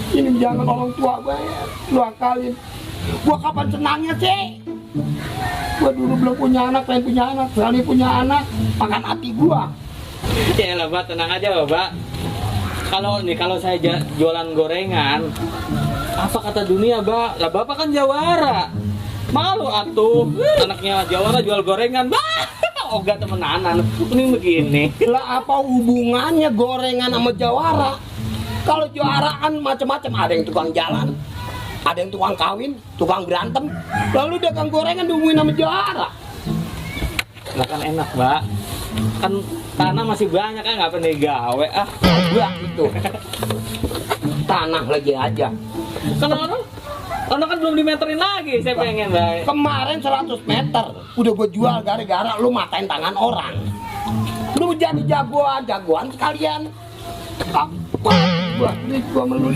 Ini jangan orang tua gue ya, lu akalin. Gua kapan senangnya sih? Gua dulu belum punya anak, pengen punya anak. Sekali punya anak, makan hati gua. Ya lah, Pak, tenang aja, Pak. Kalau saya jualan gorengan, apa kata dunia, Pak? Lah Bapak kan jawara. Malu atuh, anaknya jawara jual gorengan, Pak. Oga temenanan, ini begini. Lah apa hubungannya gorengan sama jawara? Kalau juaraan macam-macam, ada yang tukang jalan, ada yang tukang kawin, tukang berantem. Lalu dagang gorengan dihubungin sama jawara. Lah kan enak, Pak. Kan tanah masih banyak kan, nggak pernah gawe Enggak itu. Tanah lagi aja. kan orang kan belum dimeterin lagi, saya pengen, Pak. Kemarin 100 meter udah gue jual gara-gara lu matain tangan orang. Lu jadi jagoan sekalian. Apa gua melulu